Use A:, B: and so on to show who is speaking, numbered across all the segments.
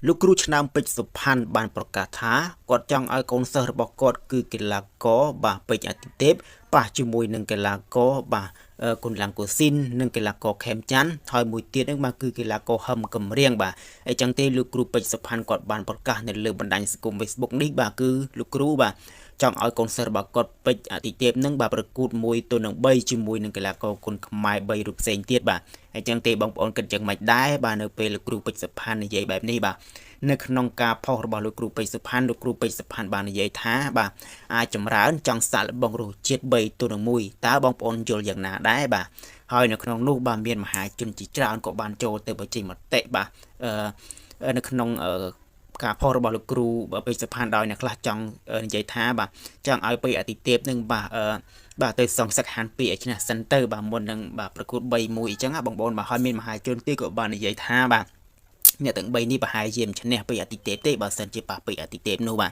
A: លោកគ្រូឆ្នើមពេជ្រសុផាន់បានប្រកាសថាគាត់ចង់ឲ្យកូនសិស្សរបស់គាត់គឺកីឡាករបាទពេជ្រអតិទេពប៉ះជាមួយនឹងកីឡាករបាទគុនឡាំងកូស៊ីននិងកីឡាករខេមច័ន្ទហើយមួយទៀតហ្នឹងបាទគឺកីឡាករហឹមកំរៀងបាទអញ្ចឹងទេលោកគ្រូពេជ្រសុផាន់គាត់បានប្រកាសនៅលើបណ្ដាញសង្គម Facebook នេះបាទគឺលោកគ្រូបាទចង់ឲ្យកូនសិស្សរបស់គាត់ពេជ្រអតិទេពនឹងបាទប្រកួត1ទល់នឹង3ជាមួយនឹងកីឡាករគុនខ្មែរ3រូបផ្សេងទៀតបាទអញ្ចឹងទេបងប្អូនគិតយ៉ាងម៉េចដែរបាទនៅពេលលោកគ្រូពេជ្រសុផាន់និយាយបែបនេះបាទនៅក្នុងការផុសរបស់លោកគ្រូពេជ្រសុផាន់លោកគ្រូពេជ្រសុផាន់បាននិយាយថាបាទអាចចម្រើនចង់សាកល្បងរសជាតិ3ទល់នឹង1តើបងប្អូនយល់យ៉ាងណាដែរបាទហើយនៅក្នុងនោះបាទមានមហាជនជាច្រើនក៏បានចូលទៅបញ្ចេញមតិបាទអឺនៅក្នុងការផុសរបស់លោកគ្រូពេជ្រសុផាន់ដោយអ្នកខ្លះចង់និយាយថាបាទចង់ឲ្យពេជ្រអតិទេពនឹងបាទបាទទៅសងសឹកហាន2ឲ្យឈ្នះសិនទៅបាទមុននឹងបាទប្រកួត3 1អញ្ចឹងបងប្អូនបាទហើយមានមហាជនទៀតក៏បាននិយាយថាបាទអ្នកទាំង3នេះប្រហែលជាមិនឈ្នះពេជ្រអតិទេពទេបើសិនជាប៉ះពេជ្រអតិទេពនោះបាទ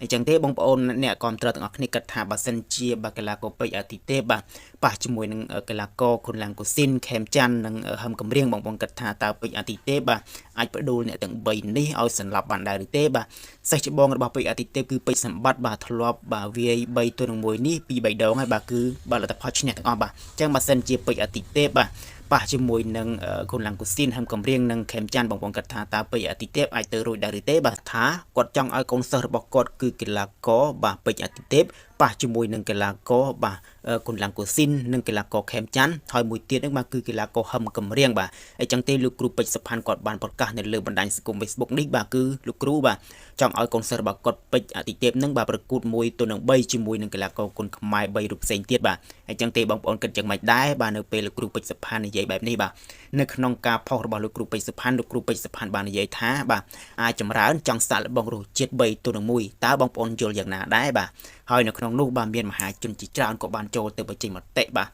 A: អញ្ចឹងទេបងប្អូនអ្នកគាំទ្រទាំងអស់គ្នាគិតថាបើសិនជាបាទកីឡាករពេជ្រអតិទេពបាទប៉ះជាមួយនឹងកីឡាករគុនឡាំងកូស៊ីនខេមច័ន្ទនិងហឹមកំរៀងបងប្អូនគិតថាតើពេជ្រអតិទេពបាទអាចបដូលអ្នកទាំង3នេះឲ្យសន្លប់បានដែរឬទេបាទសេះច្បងរបស់ពេជ្រអតិទេពគឺពេជ្រសម្បត្តិបាទធ្លាប់បាទវាយ3ទល់នឹង1នេះ2 3ដងហើយបាទគឺបាទលទ្ធផលឈ្នះទាំងអស់បាទអញ្ចឹងបើសិនជាពេជ្រអតិទេពបាទប៉ះជាមួយនឹងគុនឡាំងកូស៊ីនហឹមកំរៀងនិងខេមច័ន្ទបងប្អូនគិតថាតើពេជ្រអតិទេពអាចទៅរួចដែរឬទេបាទថាគាត់ចង់ឲ្យកូនសិស្សរបស់គាត់គឺកីឡាករបាទពេជ្រអតិទេពប៉ះជាមួយនឹងកីឡាករបាទគុនឡាំងកូស៊ីននិងកីឡាករខេមច័ន្ទហើយមួយទៀតហ្នឹងបាទគឺកីឡាករហឹមកំរៀងបាទអញ្ចឹងទេលោកគ្រូពេជ្រសុផាន់គាត់បានប្រកាសនៅលើបណ្ដាញសង្គម Facebook នេះបាទគឺលោកគ្រូបាទចង់ឲ្យកូនសិស្សរបស់គាត់ពេជ្រអតិទេពនឹងបាទប្រកួត1ទល់នឹង3ជាមួយនឹងកីឡាករគុនខ្មែរ3រូបផ្សេងទៀតបាទអញ្ចឹងទេបងប្អូនគិតយ៉ាងម៉េចដែរបាទនៅពេលលោកគ្រូពេជ្រសុផាន់និយាយបែបនេះបាទនៅក្នុងការផុសរបស់លោកគ្រូពេជ្រសុផាន់លោកគ្រូពេជ្រសុផាន់បាននិយាយថាបាទអាចចម្រើនចង់សាកល្បងរសជាតិ3ទល់នឹង1តើបងប្អូនយល់យ៉ាងណាដែរបាទហើយនៅក្នុងនោះបាទមានមហាជនជាច្រើនក៏បានចូលទៅបញ្ចេញមតិបាទ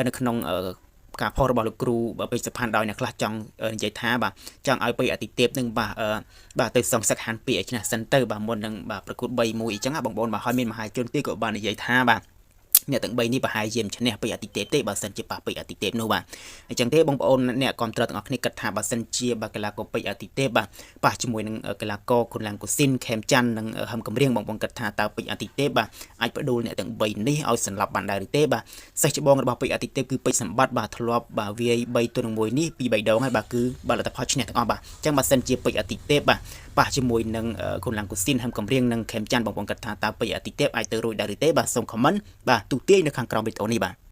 A: នៅក្នុងការផុសរបស់លោកគ្រូពេជ្រសុផាន់ដោយអ្នកខ្លះចង់និយាយថាបាទចង់ឲ្យពេជ្រអតិទេពនឹងបាទបាទទៅសងសឹកហាន2ឲ្យឈ្នះសិនទៅបាទមុននឹងបាទប្រកួត3 1អញ្ចឹងបងប្អូនបាទហើយមានមហាជនទៀតក៏បាននិយាយថាបាទអ្នកទាំង3នេះប្រហែលជាមិនឈ្នះពេជ្រអតិទេពទេបើសិនជាប៉ះពេជ្រអតិទេពនោះបាទអញ្ចឹងទេបងប្អូនអ្នកគាំទ្រទាំងអស់គ្នាគិតថាបើសិនជាបាទកីឡាករពេជ្រអតិទេពបាទប៉ះជាមួយនឹងកីឡាករគុនឡាំងកូស៊ីនខេមច័ន្ទនិងហឹមកំរៀងបងប្អូនគិតថាតើពេជ្រអតិទេពបាទអាចបដូលអ្នកទាំង3នេះឲ្យសន្លប់បានដែរឬទេបាទសេះច្បងរបស់ពេជ្រអតិទេពគឺពេជ្រសម្បត្តិបាទធ្លាប់បាទវាយ3ទល់នឹង1នេះ2 3ដងហើយបាទគឺបាទលទ្ធផលឈ្នះទាំងអស់បាទអញ្ចឹងបើសិនជាពេជ្រអតិទេពបាទប៉ះជាមួយនឹងគុនឡាំងកូស៊ីនហឹមកំរៀងនិងខេមច័ន្ទបងប្អូនគិតថាតើពេជ្រអតិទេពអាចទៅរួចដែរឬទេបាទសូម comment បាទទូទាយនៅខាងក្រោមវីដេអូនេះបាទ។